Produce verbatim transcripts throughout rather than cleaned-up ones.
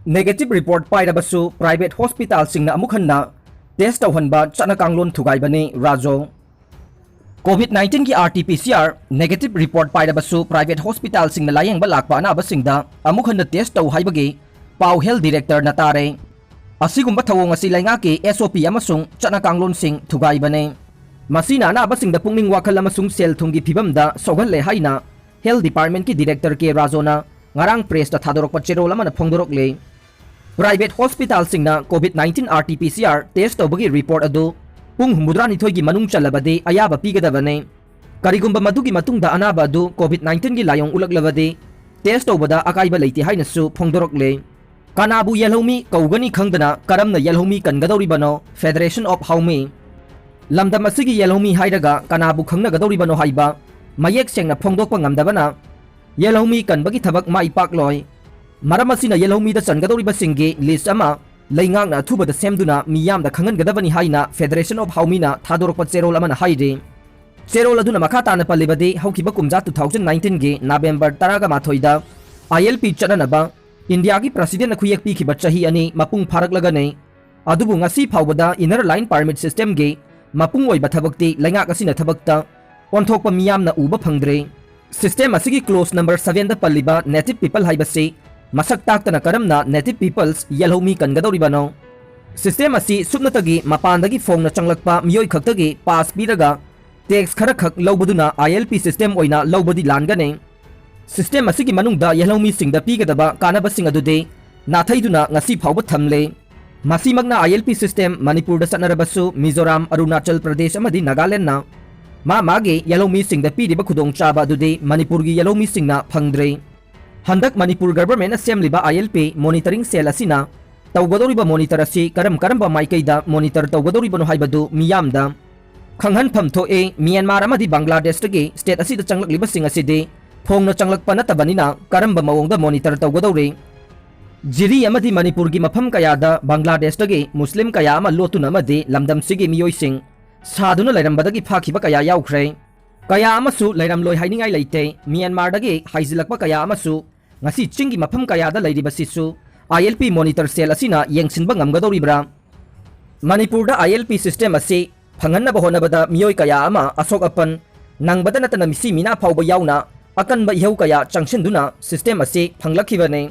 Negative report ꯄꯥꯏꯔꯕꯁꯨ private hospitalꯁꯤꯡꯅ ꯑꯃꯨꯛ ꯍꯟꯅ test ꯇꯧꯍꯟꯕ ꯆꯠꯅ ꯀꯥꯡꯂꯣꯟ ꯊꯨꯒꯥꯏꯕꯅꯤ ꯔꯥꯖꯣ꯫ COVID nineteen ꯒꯤ RT-PCR negative report ꯄꯥꯏꯔꯕꯁꯨ private hospitalꯁꯤꯡꯅ ꯂꯥꯌꯦꯡꯕ ꯂꯥꯛꯄ ꯑꯅꯥꯕꯁꯤꯡꯗ ꯑꯃꯨꯛ ꯍꯟꯅ test ꯇꯧ ꯍꯥꯏꯕꯒꯤ ꯄꯥꯎ health directorꯅ ꯇꯥꯔꯦ꯫ ꯑꯁꯤꯒꯨꯝꯕ ꯊꯧꯑꯣꯡ ꯑꯁꯤ ꯂꯩꯉꯥꯛꯀꯤ SOP ꯑꯃꯁꯨꯡ ꯆꯠꯅ ꯀꯥꯡꯂꯣꯟꯁꯤꯡ ꯊꯨꯒꯥꯏꯕꯅꯤ꯫ ꯃꯁꯤꯅ ꯑꯅꯥꯕꯁꯤꯡꯗ ꯄꯨꯛꯅꯤꯡ ꯋꯥꯈꯜ ꯑꯃꯁꯨꯡ ꯁꯦꯜ ꯊꯨꯝꯒꯤ ꯐꯤꯕꯝꯗ ꯁꯣꯛꯍꯜꯂꯦ ꯍꯥꯏꯅ health departmentꯀꯤ director ꯀꯦ ꯔꯥꯖꯣꯅ ꯉꯔꯥꯡ pressꯇ ꯊꯥꯗꯣꯔꯛꯄ ꯆꯦꯔꯣꯜ ꯑꯃꯅ ꯐꯣꯡꯗꯣꯔꯛꯂꯤ꯫ Private hospitalꯁꯤꯡꯅ COVID nineteen RT-PCR test ꯇꯧꯕꯒꯤ report ꯑꯗꯨ ꯄꯨꯡ ꯍꯨꯝꯐꯨꯇꯔꯥꯅꯤꯊꯣꯏꯒꯤ ꯃꯅꯨꯡ ꯆꯜꯂꯕꯗꯤ ꯑꯌꯥꯕ ꯄꯤꯒꯗꯕꯅꯤ꯫ ꯀꯔꯤꯒꯨꯝꯕ ꯃꯗꯨꯒꯤ ꯃꯇꯨꯡꯗ ꯑꯅꯥꯕ ꯑꯗꯨ COVID nineteenꯒꯤ ꯂꯥꯏꯑꯣꯡ ꯎꯠꯂꯛꯂꯕꯗꯤ test ꯇꯧꯕꯗ ꯑꯀꯥꯏꯕ ꯂꯩꯇꯦ ꯍꯥꯏꯅꯁꯨ ꯐꯣꯡꯗꯣꯔꯛꯂꯦ꯫ ꯀꯅꯥꯕꯨ ꯌꯦꯜꯍꯧꯃꯤ ꯀꯧꯒꯅꯤ ꯈꯪꯗꯅ ꯀꯔꯝꯅ ꯌꯦꯜꯍꯧꯃꯤ ꯀꯟꯒꯗꯧꯔꯤꯕꯅꯣ? Federation of Haomee꯫ ꯂꯝꯗꯝ ꯑꯁꯤꯒꯤ ꯌꯦꯜꯍꯧꯃꯤ ꯍꯥꯏꯔꯒ ꯀꯅꯥꯕꯨ ꯈꯪꯅꯒꯗꯧꯔꯤꯕꯅꯣ ꯍꯥꯏꯕ ꯃꯌꯦꯛ ꯁꯦꯡꯅ ꯐꯣꯡꯗꯣꯛꯄ ꯉꯝꯗꯕꯅ ꯌꯦꯜꯍꯧꯃꯤ ꯀꯟꯕꯒꯤ ꯊꯕꯛ ꯃꯥꯏ ꯄꯥꯛꯂꯣꯏ꯫ ꯃꯔꯝ ꯑꯁꯤꯅ ꯌꯦꯜꯍꯧꯃꯤꯗ ꯆꯟꯒꯗꯧꯔꯤꯕꯁꯤꯡꯒꯤ list ꯑꯃ ꯂꯩꯉꯥꯛꯅ ꯑꯊꯨꯕꯗ ꯁꯦꯝꯗꯨꯅ ꯃꯤꯌꯥꯝꯗ ꯈꯪꯍꯟꯒꯗꯕꯅꯤ ꯍꯥꯏꯅ Federation of Haomeeꯅ ꯊꯥꯗꯣꯔꯛꯄ ꯆꯦꯔꯣꯜ ꯑꯃꯅ ꯍꯥꯏꯔꯤ꯫ ꯆꯦꯔꯣꯜ ꯑꯗꯨꯅ ꯃꯈꯥ ꯇꯥꯅ ꯄꯜꯂꯤꯕꯗꯤ ꯍꯧꯈꯤꯕ ꯀꯨꯝꯖꯥ two thousand nineteenꯒꯤ November ꯇꯔꯥꯒ ꯃꯥꯊꯣꯏꯗ ILP ꯆꯠꯅꯅꯕ ꯏꯟꯗꯤꯌꯥꯒꯤ presidentꯅ ꯈꯨꯌꯦꯛ ꯄꯤꯈꯤꯕ ꯆꯍꯤ ꯑꯅꯤ ꯃꯄꯨꯡ ꯐꯥꯔꯛꯂꯒꯅꯤ꯫ ꯑꯗꯨꯕꯨ ꯉꯁꯤ ꯐꯥꯎꯕꯗ inner line permit systemꯒꯤ ꯃꯄꯨꯡ ꯑꯣꯏꯕ ꯊꯕꯛꯇꯤ ꯂꯩꯉꯥꯛ ꯑꯁꯤꯅ ꯊꯕꯛꯇ ꯑꯣꯟꯊꯣꯛꯄ ꯃꯤꯌꯥꯝꯅ ꯎꯕ ꯐꯪꯗ꯭ꯔꯦ꯫ System ꯑꯁꯤꯒꯤ clause number sevenꯗ ꯄꯜꯂꯤꯕ native people ꯍꯥꯏꯕꯁꯤ ꯃꯁꯛ ꯇꯥꯛꯇꯅ ꯀꯔꯝꯅ native peoples ꯌꯦꯜꯍꯧꯃꯤ ꯀꯟꯒꯗꯧꯔꯤꯕꯅꯣ? System ꯑꯁꯤ ꯁꯨꯞꯅꯇꯒꯤ ꯃꯄꯥꯟꯗꯒꯤ ꯐꯣꯡꯅ ꯆꯪꯂꯛꯄ ꯃꯤꯑꯣꯏ ꯈꯛꯇꯒꯤ pass ꯄꯤꯔꯒ tax ꯈꯔꯈꯛ ꯂꯧꯕꯗꯨꯅ ILP system ꯑꯣꯏꯅ ꯂꯧꯕꯗꯤ ꯂꯥꯟꯒꯅꯤ꯫ System ꯑꯁꯤꯒꯤ ꯃꯅꯨꯡꯗ ꯌꯦꯜꯍꯧꯃꯤꯁꯤꯡꯗ ꯄꯤꯒꯗꯕ ꯀꯥꯟꯅꯕꯁꯤꯡ ꯑꯗꯨꯗꯤ ꯅꯥꯊꯩꯗꯨꯅ ꯉꯁꯤ ꯐꯥꯎꯕ ꯊꯝꯂꯦ꯫ ꯃꯁꯤꯃꯛꯅ ILP system ꯃꯅꯤꯄꯨꯔꯗ ꯆꯠꯅꯔꯕꯁꯨ ꯃꯤꯖꯣꯔꯥꯝ, ꯑꯔꯨꯅꯥꯆꯜ ꯄ꯭ꯔꯗꯦꯁ ꯑꯃꯗꯤ ꯅꯥꯒꯥꯂꯦꯟꯗꯅ ꯃꯥ ꯃꯥꯒꯤ ꯌꯦꯜꯍꯧꯃꯤꯁꯤꯡꯗ ꯄꯤꯔꯤꯕ ꯈꯨꯗꯣꯡꯆꯥꯕ ꯑꯗꯨꯗꯤ ꯃꯅꯤꯄꯨꯔꯒꯤ ꯌꯦꯜꯍꯧꯃꯤꯁꯤꯡꯅ ꯐꯪꯗ꯭ꯔꯦ꯫ ꯍꯟꯗꯛ ꯃꯅꯤꯄꯨꯔ governmentꯅ ꯁꯦꯝꯂꯤꯕ ILP monitoring cell ꯑꯁꯤꯅ ꯇꯧꯒꯗꯧꯔꯤꯕ monitor ꯑꯁꯤ ꯀꯔꯝ ꯀꯔꯝꯕ ꯃꯥꯏꯀꯩꯗ monitor ꯇꯧꯒꯗꯧꯔꯤꯕꯅꯣ ꯍꯥꯏꯕꯗꯨ ꯃꯤꯌꯥꯝꯗ ꯈꯪꯍꯟꯐꯝ ꯊꯣꯛꯏ꯫ ꯃ꯭ꯌꯥꯟꯃꯥꯔ ꯑꯃꯗꯤ ꯕꯪꯒ꯭ꯂꯥꯗꯦꯁꯇꯒꯤ state ꯑꯁꯤꯗ ꯆꯪꯂꯛꯂꯤꯕꯁꯤꯡ ꯑꯁꯤꯗꯤ ꯐꯣꯡꯅ ꯆꯪꯂꯛꯄ ꯅꯠꯇꯕꯅꯤꯅ ꯀꯔꯝꯕ ꯃꯑꯣꯡꯗ monitor ꯇꯧꯒꯗꯧꯔꯤ? ꯖꯤꯔꯤ ꯑꯃꯗꯤ ꯃꯅꯤꯄꯨꯔꯒꯤ ꯃꯐꯝ ꯀꯌꯥꯗ ꯕꯪꯒ꯭ꯂꯥꯗꯦꯁꯇꯒꯤ ꯃꯨꯁꯂꯤꯝ ꯀꯌꯥ ꯑꯃ ꯂꯣꯠꯇꯨꯅ ꯑꯃꯗꯤ ꯂꯝꯗꯝꯁꯤꯒꯤ ꯃꯤꯑꯣꯏꯁꯤꯡ ꯁꯥꯗꯨꯅ ꯂꯩꯔꯝꯕꯗꯒꯤ ꯐꯥꯈꯤꯕ ꯀꯌꯥ ꯌꯥꯎꯈ꯭ꯔꯦ꯫ ꯀꯌꯥ ꯑꯃꯁꯨ ꯂꯩꯔꯝꯂꯣꯏ ꯍꯥꯏꯅꯤꯡꯉꯥꯏ ꯂꯩꯇꯦ꯫ ꯃ꯭ꯌꯥꯟꯃꯥꯔꯗꯒꯤ ꯍꯥꯏꯖꯤꯜꯂꯛꯄ ꯀꯌꯥ ꯑꯃꯁꯨ ꯉꯁꯤ ꯆꯤꯡꯒꯤ ꯃꯐꯝ ꯀꯌꯥꯗ ꯂꯩꯔꯤꯕꯁꯤꯁꯨ I L P monitor cell ꯑꯁꯤꯅ ꯌꯦꯡꯁꯤꯟꯕ ꯉꯝꯒꯗꯧꯔꯤꯕ꯭ꯔꯥ? ꯃꯅꯤꯄꯨꯔꯗ I L P system ꯑꯁꯤ ꯐꯪꯍꯟꯅꯕ ꯍꯣꯠꯅꯕꯗ ꯃꯤꯑꯣꯏ ꯀꯌꯥ ꯑꯃ ꯑꯁꯣꯛ ꯑꯄꯟ ꯅꯪꯕꯗ ꯅꯠꯇꯅ ꯃꯤꯁꯤ ꯃꯤꯅꯥ ꯐꯥꯎꯕ ꯌꯥꯎꯅ ꯑꯀꯟꯕ ꯏꯍꯧ ꯀꯌꯥ ꯆꯪꯁꯤꯟꯗꯨꯅ system ꯑꯁꯤ ꯐꯪꯂꯛꯈꯤꯕꯅꯤ꯫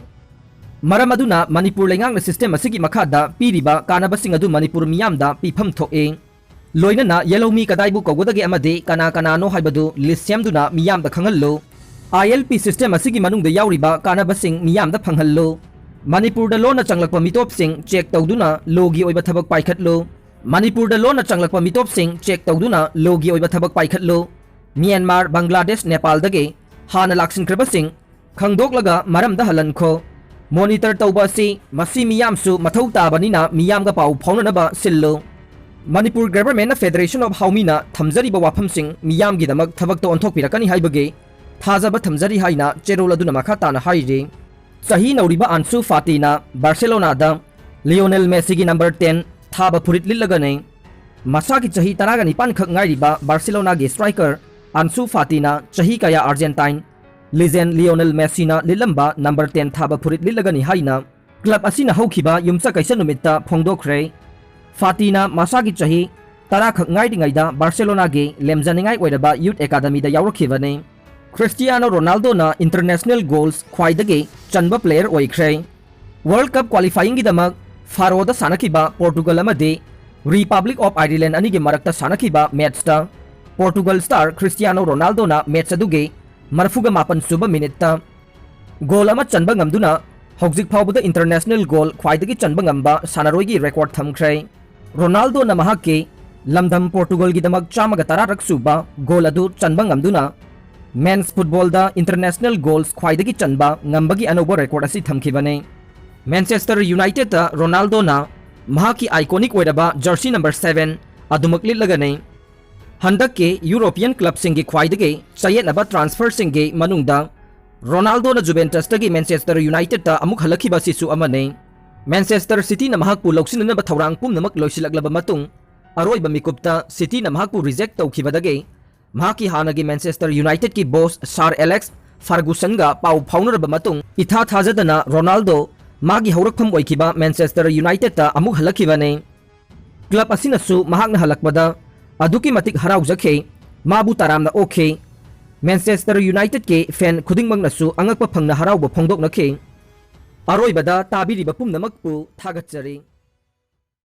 ꯃꯔꯝ ꯑꯗꯨꯅ ꯃꯅꯤꯄꯨꯔ ꯂꯩꯉꯥꯛꯅ system ꯑꯁꯤꯒꯤ ꯃꯈꯥꯗ ꯄꯤꯔꯤꯕ ꯀꯥꯟꯅꯕꯁꯤꯡ ꯑꯗꯨ ꯃꯅꯤꯄꯨꯔ ꯃꯤꯌꯥꯝꯗ ꯄꯤꯐꯝ ꯊꯣꯛꯏ꯫ ꯂꯣꯏꯅꯅ ꯌꯦꯜꯍꯧꯃꯤ ꯀꯗꯥꯏꯕꯨ ꯀꯧꯒꯗꯒꯦ ꯑꯃꯗꯤ ꯀꯅꯥ ꯀꯅꯥꯅꯣ ꯍꯥꯏꯕꯗꯨ list ꯁꯦꯝꯗꯨꯅ ꯃꯤꯌꯥꯝꯗ ꯈꯪꯍꯜꯂꯨ꯫ I L P system ꯑꯁꯤꯒꯤ ꯃꯅꯨꯡꯗ ꯌꯥꯎꯔꯤꯕ ꯀꯥꯟꯅꯕꯁꯤꯡ ꯃꯤꯌꯥꯝꯗ ꯐꯪꯍꯜꯂꯨ꯫ ꯃꯅꯤꯄꯨꯔꯗ ꯂꯣꯟꯅ ꯆꯪꯂꯛꯄ ꯃꯤꯇꯣꯞꯁꯤꯡ check ꯇꯧꯗꯨꯅ lawꯒꯤ ꯑꯣꯏꯕ ꯊꯕꯛ ꯄꯥꯏꯈꯠꯂꯨ꯫ ꯃꯅꯤꯄꯨꯔꯗ ꯂꯣꯟꯅ ꯆꯪꯂꯛꯄ ꯃꯤꯇꯣꯞꯁꯤꯡ check ꯇꯧꯗꯨꯅ lawꯒꯤ ꯑꯣꯏꯕ ꯊꯕꯛ ꯄꯥꯏꯈꯠꯂꯨ꯫ ꯃ꯭ꯌꯥꯟꯃꯥꯔ, ꯕꯪꯒ꯭ꯂꯥꯗꯦꯁ, ꯅꯦꯄꯥꯜꯗꯒꯤ ꯍꯥꯟꯅ ꯂꯥꯛꯁꯤꯟꯈ꯭ꯔꯕꯁꯤꯡ ꯈꯪꯗꯣꯛꯂꯒ ꯃꯔꯝꯗ ꯍꯜꯍꯟꯈꯣ꯫ Monitor ꯇꯧꯕ ꯑꯁꯤ ꯃꯁꯤ ꯃꯤꯌꯥꯝꯁꯨ ꯃꯊꯧ ꯇꯥꯕꯅꯤꯅ ꯃꯤꯌꯥꯝꯒ ꯄꯥꯎ ꯐꯥꯎꯅꯅꯕ ꯁꯤꯜꯂꯨ꯫ ꯃꯅꯤꯄꯨꯔ Governmentꯅ Federation of ꯍꯥꯎꯃꯤꯅ ꯊꯝꯖꯔꯤꯕ ꯋꯥꯐꯝꯁꯤꯡ ꯃꯤꯌꯥꯝꯒꯤꯗꯃꯛ ꯊꯕꯛꯇ ꯑꯣꯟꯊꯣꯛꯄꯤꯔꯛꯀꯅꯤ ꯍꯥꯏꯕꯒꯤ ꯊꯥꯖꯕ ꯊꯝꯖꯔꯤ ꯍꯥꯏꯅ ꯆꯦꯔꯣꯜ ꯑꯗꯨꯅ ꯃꯈꯥ ꯇꯥꯅ ꯍꯥꯏꯔꯤ꯫ ꯆꯍꯤ ꯅꯧꯔꯤꯕ ꯑꯟꯁꯨ ꯐꯥꯇꯤꯅ ꯕꯥꯔꯁꯦꯂꯣꯅꯥꯗ ꯂꯤꯑꯣꯅꯦꯜ ꯃꯦꯁꯤꯒꯤ number ten ꯊꯥꯕ ꯐꯨꯔꯤꯠ ꯂꯤꯠꯂꯒꯅꯤ꯫ ꯃꯁꯥꯒꯤ ꯆꯍꯤ ꯇꯔꯥꯒ ꯅꯤꯄꯥꯟ ꯈꯛ ꯉꯥꯏꯔꯤꯕ ꯕꯥꯔꯁꯦꯂꯣꯅꯥꯒꯤ striker ꯑꯟꯁꯨ ꯐꯥꯇꯤꯅ ꯆꯍꯤ ꯀꯌꯥ Argentine legend ꯂꯤꯑꯣꯅꯦꯜ ꯃꯦꯁꯤꯅ ꯂꯤꯠꯂꯝꯕ number ten ꯊꯥꯕ ꯐꯨꯔꯤꯠ ꯂꯤꯠꯂꯒꯅꯤ ꯍꯥꯏꯅ club ꯑꯁꯤꯅ ꯍꯧꯈꯤꯕ ꯌꯨꯝꯁꯀꯩꯁ ꯅꯨꯃꯤꯠꯇ ꯐꯣꯡꯗꯣꯛꯈ꯭ꯔꯦ꯫ ꯐꯥꯇꯤꯅ ꯃꯁꯥꯒꯤ ꯆꯍꯤ ꯇꯔꯥ ꯈꯛ ꯉꯥꯏꯔꯤꯉꯩꯗ ꯕꯥꯔꯁꯦꯂꯣꯅꯥꯒꯤ ꯂꯦꯝꯖꯅꯤꯡꯉꯥꯏ ꯑꯣꯏꯔꯕ youth academyꯗ ꯌꯥꯎꯔꯛꯈꯤꯕꯅꯤ꯫ ꯈ꯭ꯔꯤꯁꯇꯤꯌꯥꯅꯣ ꯔꯣꯅꯥꯜꯗꯣꯅ international goals ꯈ꯭ꯋꯥꯏꯗꯒꯤ ꯆꯟꯕ player ꯑꯣꯏꯈ꯭ꯔꯦ꯫ World Cup qualifyingꯒꯤꯗꯃꯛ ꯐꯥꯔꯣꯗ ꯁꯥꯟꯅꯈꯤꯕ Portugal ꯑꯃꯗꯤ Republic of Ireland ꯑꯅꯤꯒꯤ ꯃꯔꯛꯇ ꯁꯥꯟꯅꯈꯤꯕ matchꯇ Portugal star ꯈ꯭ꯔꯤꯁꯇꯤꯌꯥꯅꯣ ꯔꯣꯅꯥꯜꯗꯣꯅ match ꯑꯗꯨꯒꯤ ꯃꯔꯐꯨꯒ ꯃꯥꯄꯟ ꯁꯨꯕ minuteꯇ goal ꯑꯃ ꯆꯟꯕ ꯉꯝꯗꯨꯅ ꯍꯧꯖꯤꯛ ꯐꯥꯎꯕꯗ international goal ꯈ꯭ꯋꯥꯏꯗꯒꯤ ꯆꯟꯕ ꯉꯝꯕ ꯁꯥꯟꯅꯔꯣꯏꯒꯤ record ꯊꯝꯈ꯭ꯔꯦ꯫ ꯔꯣꯅꯥꯜꯗꯣꯅ ꯃꯍꯥꯛꯀꯤ ꯂꯝꯗꯝ Portugalꯒꯤꯗꯃꯛ ꯆꯥꯝꯃꯒ ꯇꯔꯥꯔꯛ ꯁꯨꯕ goal ꯑꯗꯨ ꯆꯟꯕ ꯉꯝꯗꯨꯅ men's footballꯗ international goals ꯈ꯭ꯋꯥꯏꯗꯒꯤ ꯆꯟꯕ ꯉꯝꯕꯒꯤ ꯑꯅꯧꯕ record ꯑꯁꯤ ꯊꯝꯈꯤꯕꯅꯤ꯫ Manchester Unitedꯇ ꯔꯣꯅꯥꯜꯗꯣꯅ ꯃꯍꯥꯛꯀꯤ iconic ꯑꯣꯏꯔꯕ jersey number seven ꯑꯗꯨꯃꯛ ꯂꯤꯠꯂꯒꯅꯤ꯫ ꯍꯟꯗꯛꯀꯤ European clubꯁꯤꯡꯒꯤ ꯈ꯭ꯋꯥꯏꯗꯒꯤ ꯆꯌꯦꯠꯅꯕ transferꯁꯤꯡꯒꯤ ꯃꯅꯨꯡꯗ ꯔꯣꯅꯥꯜꯗꯣꯅ Juventusꯇꯒꯤ Manchester Unitedꯇ ꯑꯃꯨꯛ ꯍꯜꯂꯛꯈꯤꯕ ꯑꯁꯤꯁꯨ ꯑꯃꯅꯤ꯫ Manchester Cityꯅ ꯃꯍꯥꯛꯄꯨ ꯂꯧꯁꯤꯟꯅꯅꯕ ꯊꯧꯔꯥꯡ ꯄꯨꯝꯅꯃꯛ ꯂꯣꯏꯁꯤꯜꯂꯛꯂꯕ ꯃꯇꯨꯡ, ꯑꯔꯣꯏꯕ ꯃꯤꯀꯨꯞꯇ Cityꯅ ꯃꯍꯥꯛꯄꯨ reject ꯇꯧꯈꯤꯕꯗꯒꯤ ꯃꯍꯥꯛꯀꯤ ꯍꯥꯟꯅꯒꯤ Manchester Unitedꯀꯤ boss Sir Alex Fergusonꯒ ꯄꯥꯎ ꯐꯥꯎꯅꯔꯕ ꯃꯇꯨꯡ, ꯏꯊꯥ ꯊꯥꯖꯗꯅ ꯔꯣꯅꯥꯜꯗꯣ ꯃꯥꯒꯤ ꯍꯧꯔꯛꯐꯝ ꯑꯣꯏꯈꯤꯕ ꯃꯦꯟꯆꯦꯁꯇꯔ ꯌꯨꯅꯥꯏꯇꯦꯗꯇ ꯑꯃꯨꯛ ꯍꯜꯂꯛꯈꯤꯕꯅꯤ꯫ ꯀ꯭ꯂꯕ ꯑꯁꯤꯅꯁꯨ ꯃꯍꯥꯛꯅ ꯍꯜꯂꯛꯄꯗ ꯑꯗꯨꯛꯀꯤ ꯃꯇꯤꯛ ꯍꯔꯥꯎꯖꯈꯤ꯫ ꯃꯥꯕꯨ ꯇꯔꯥꯝꯅ ꯑꯣꯛꯈꯤ꯫ ꯃꯦꯟꯆꯦꯁꯇꯔ ꯌꯨꯅꯥꯏꯇꯦꯗꯀꯤ ꯐꯦꯟ ꯈꯨꯗꯤꯡꯃꯛꯅꯁꯨ ꯑꯉꯛꯄ ꯐꯪꯅ ꯍꯔꯥꯎꯕ ꯐꯣꯡꯗꯣꯛꯅꯈꯤ꯫ ꯑꯔꯣꯏꯕꯗ ꯇꯥꯕꯤꯔꯤꯕ ꯄꯨꯝꯅꯃꯛꯄꯨ ꯊꯥꯒꯠꯆꯔꯤ꯫